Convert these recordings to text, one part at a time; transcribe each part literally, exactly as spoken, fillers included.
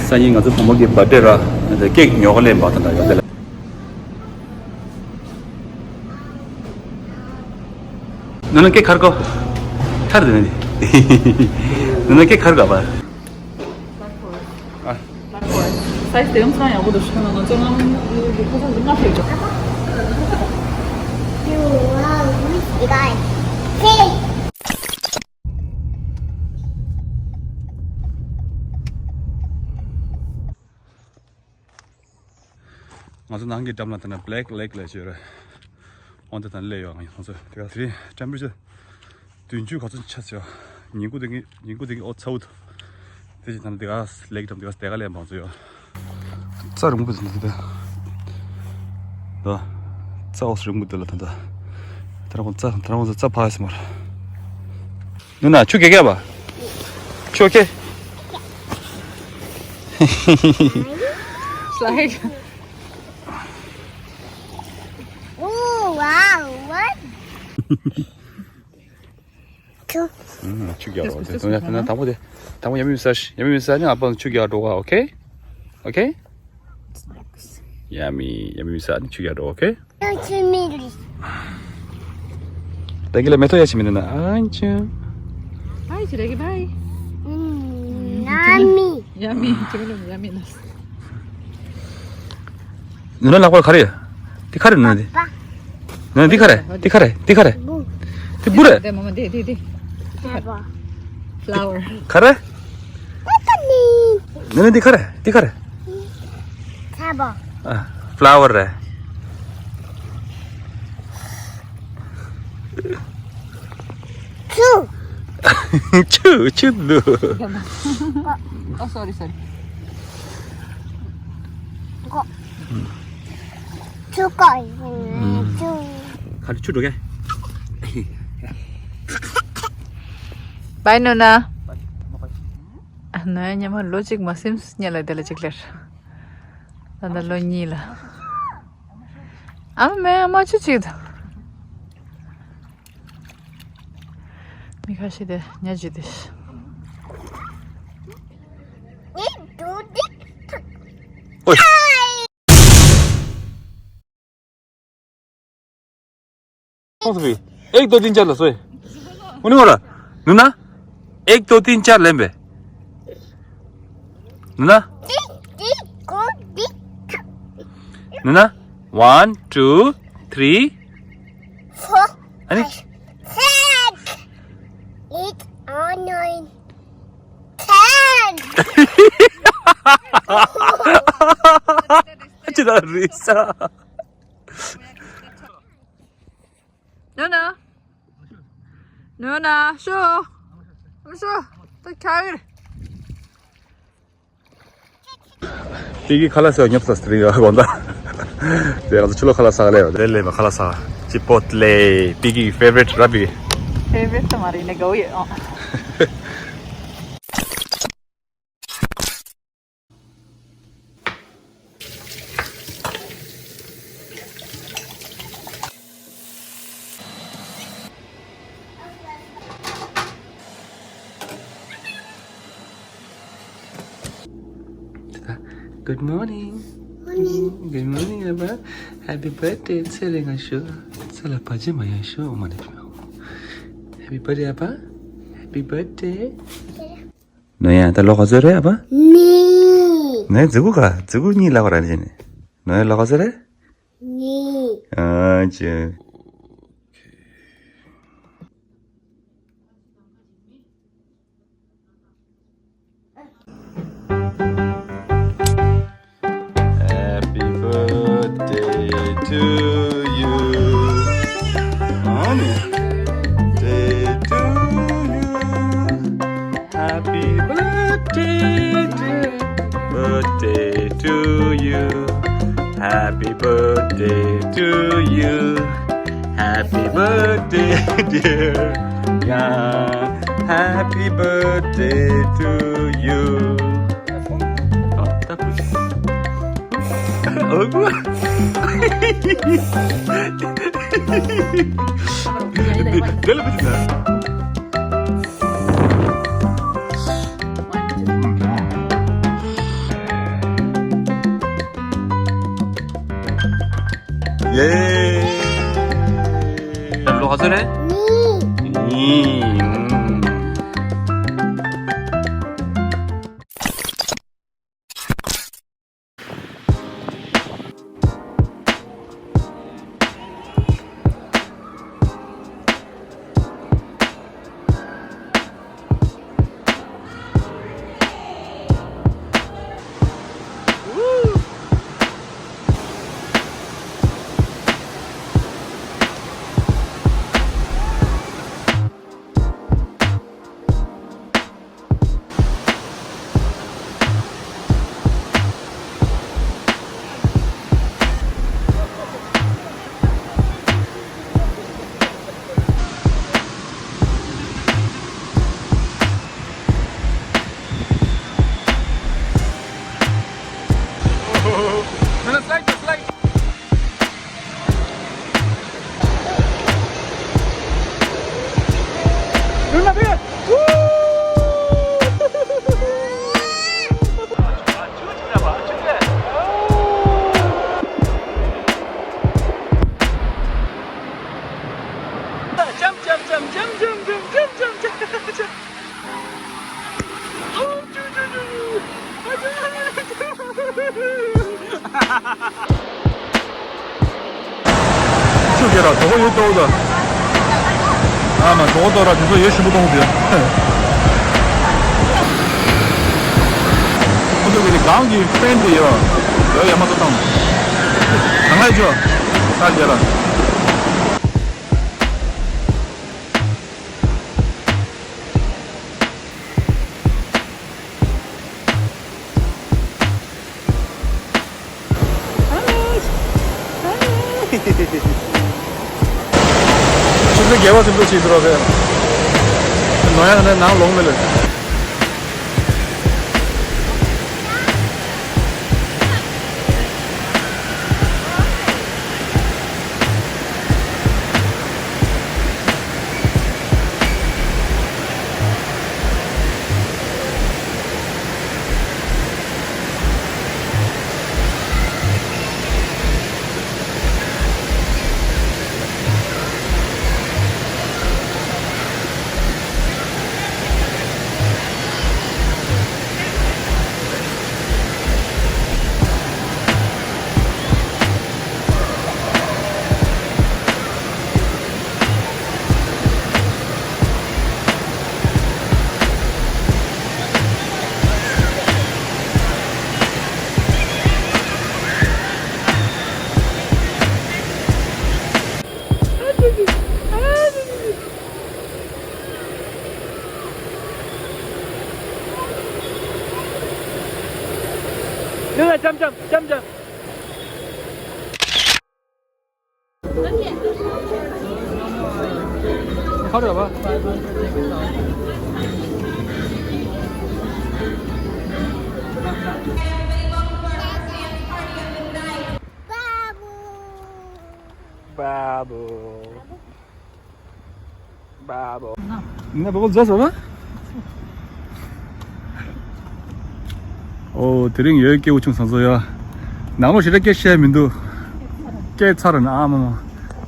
སང་ཉིན་ང་ཚོ་བུ་མོ་གི་བར་ཌེ་ར། ཀེག་ཉོ་ག་སླེབས་པ་དང་འདྲ་ཡོད་དེ་ལ། ནོ་ནོ་ཀེག་ག་རེ་དགོས། ཐར་དེ་ནི། ནོ་ནོ་ཀེག་ག་རེ་དགོས་པ། ཨ། སའི་ཛི་དེ་ཡང་ཚང་ཡག་པོ་འདུག་ཤོད་ན་ང་ཚོ་ནང་གི་ཁ་ཤས་ལྔ་ཕེབས་འདུག་ང་ཚོ་ནང་གི་འགྲམ་ལ་དེ་ན་Black Lake ལབ་ཅིག་ཡོད་རེད། འོ་དེ་དང་སླེབས་ཡོད། ང་ཚོ་དེ་ག་དེ་རིང་temperature་བདུན་ཅུ་ག་ཚོད་ཆགས་ཡོད། ཉིན་གུང་དེ་གི་ཉིན་གུང་དེ་གི་ཨོ་ཚ་བོ་འདུག་དེ་བཞིན་ད་ནི་དེ་ག་ལེགས་འགྲམ་དེ་ག་དེ་ག་ལས་མང་ཚོ་ཡོད། རྩྭ་རིང་པོ་དེ་འདི་དེ། རྩྭ་ཨོ་རིང་པོ་དེ་ལ་ད་ད། དེ་རང་རྩྭ་དེ་རང་རྩྭ་ཕ་ཡ་སི་མར། ནུ་ན་ཆུ་གེ་གེ་བ། ཆུ་ཨོ་ཁེ། Slide. Oh, wow, what? ཆུ། ཆུ་རྒྱག་རོགས། དེ་དང་དང་པོ་དེ་དང་པོ་ཡ་མི་མི་ཟ་ཤི། ཡ་མི་མི་ཟ་ནི་ཨ་ཕ་ཆུ་རྒྱག་འགྲོ་བ། ཨོ་ཁེ། ཨོ་ཁེ། ཡ་མི་ཡ་མི་མི་ཟ་ནི་ཆུ་རྒྱག་འགྲོ། ཨོ་ཁེ། ཆུ་མི་རི། ད་གི་ལ་མེ་ཏོག་ཡ་ཆི་མི་ནི་ན་ཨན་ཅུ། ཨན་ཅུ་ད་གི་བའི། ཡ་མི། ཡ་མི་ཆུ་ལ་ཡ་མི་ན། ནུ་ན་ལག་པར་ག་རེ་ཡོད། འདི་ག་རེ་ནུ་ན་འདི། ནུ་ན་འདི་ག་རེ་འདི་ག་རེ་འདི་ག་རེ། འདི་བུ་རེད། འདི་མ་མ་འདི་འདི་འདི། Flower. ག་རེ། ནུ་ན་འདི་ག་རེ་འདི་ག་རེ། ཨ། Flower རེད། ཆུ། ཆུ་ཆུ་འདུག Oh, sorry, sorry. ཆུ་ཀོ། ཆུ། ཁ་ཆུ་འགྲོ་གས། བའི་ནོ་ན། ནོ་ཡ་ཉི་མ་ལོ་གཅིག་མ་ཟིན་སྙད་ལ་དེ་ལ་གཅིག་ལེར། ད་ལྟ་ལོ་གཉིས་ལ། ཨ་མ་མེ་ཨ་མ་ཆུ་གཅིག་དང་། མི་ཁ་ཤས་དེ་ཉ་ཇི་དེ། ཨོ། ཁོང་ཚོ་གིས་एक दो तीन चार ལ་སོ། ཨོ་ནི་ངོ་ར། ནུ་ན། एक दो तीन चार ལེན་པས། ནུ་ན། ནུ་ན། One, two, three. Four. ཨ་ནི། Six. Eight, nine, ten. ཅི་ལ་རེད་ས། ནོ་ནོ། ནོ་ནོ་ཤོ། ཤོ། ད་ཁ་གིར། པི་ཀི་ཁ་ལག་ཟ་ཉོབ་ས་སྟེ་རིང་ག་དགོང་དག་དེ་ང་ཚོ་ཕྱི་ལོགས་ཁ་ལག་ཟ་ག་ལས་ཡོད། དེ་ལས་མ་ཁ་ལག་ཟ། ཅི་པོ་ཏི་ལེ། པི་ཀི་གི་ཕེ་ཝ་རེཊ་ར་པི་ཀི། ཕེ་ཝ་རེཊ་ད་མ་རེད་ནས་དགའ་བོ་ཡོད་ཨང་། Good morning. Morning. Good morning, ཨ་ཕ། Happy birthday. ཚེ་རིང་ང་ཤོག་ཚེ་ལ་བར་ཆད་མ་ཡོང་ཤོག་འོ་མ་ནི། Happy birthday, ཨ་ཕ། Happy birthday. ནོ་ཡ་ད་ལོ་ག་ཚོད་རེད་ཨ་ཕ། ནི། ནོ་ཡ་ཛི་གུ་ག་ཛི་གུ་གཉིས་ལ་བ་ར་ནི་ཅི་ནི། ནོ་ཡ་ལོ་ག་ཚོད་རེད། ནི། ཨ་ཅེ། Happy birthday to you. Honey. Day to you. Happy birthday to, birthday to you. Happy birthday to you. Happy birthday, dear Yan. Happy birthday to you. ཨོ། དེ་ལ་བུ་དེ་ན། ལོ་ག་ཚོད་རེད། གཉིས། གཉིས། ཆུ་རྒྱ་ར་དོ་གོ་ཡོད་ཏོག་ད། ཨ་མ་དོ་གོ་ཏོག་ར་དེ་ཚོ་ཡོད་ཞིམ་པོ་གཏོང་དེ། ཁོ་ཚོ་གི་གང་གི་ཕན་དེ་ཡོད། ཡོད་ཡ་མ་ཚོ་བཏང་། གང་ལ་ཡོད་ཆུ། ས་རྒྱ་ར། ཆུ་ཚོད་བརྒྱད་པ་ཙམ་དུ་ཕྱིན་འགྲོ་བས། ནོར་ཡང་ནས་ནང་ལོག་མི་ལེ། ནུ་ལ་ཅམ་ཅམ་ཅམ་ཅམ། ཁ་རེད་བ། Babu. Babu. ནི་བོ་ཛོ་སོ་བ། ཨོ་དེ་རིང་ཡོད་སྐྱེ་བོ་ཆུང་ཚང་ཚོ་ཡ། ནང་ལོ་ཞེ་དྲག་སྐད་བཤད་མི་འདུག་སྐད་ཚར་ན་ཨ་མ་མ།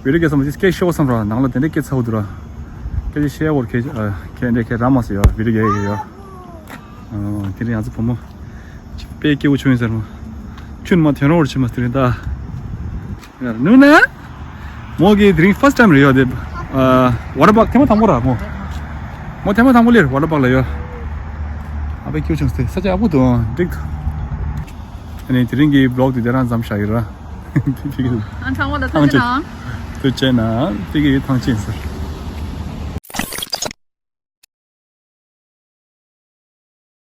བི་རི་ཀེ་སམ་སྐད་ཤོག་སམ་ར་ནང་ལོ་དེ་འདྲ་སྐད་ཚ་བོ་འདུག་ར། སྐད་ཆ་བཤད་བོར་ཁྱེད་ཁྱེད་འདྲ་ཁྱེད་ར་མ་སོ་ཡ་བི་རི་ཀེ་ཡ། དེ་རིང་ང་ཚོ་བུ་མོ། དཔེ་སྐྱེ་བོ་ཆུང་ཡིན་ཟེར་མ། ཆུན་མ་དོན་རོགས་ཆེ་མ་དེ་རིང་ད། ནུ་ན། མོ་གི་དེ་རིང་first time རེད་ཡོད་དེ། ཝ་ཊར་པག་ཐེངས་མ་དང་པོ་ར་མོ། མོ་ཐེངས་མ་དང་པོ་ལེར་ཝ་ཊར་པག་ལ་ཡོད། ཨ་ཕའི་ཁྱོད་ཆུང་སྟེ་ས་ཆ་ཡག་པོ་འདུག་འགྲིག་འདུག་ཨ་ནི་དེ་རིང་གི་བི་ལོག་དེ་དེ་རང་མཚམས་བཞག་ཡོད་ར། ཨ་ཚང་མ་ལ་ཐང་ཆད་ནང་། ཐུགས་རྗེ་ཆེ་ན་ཕ་གི་ཐང་ཆད་ཟེར།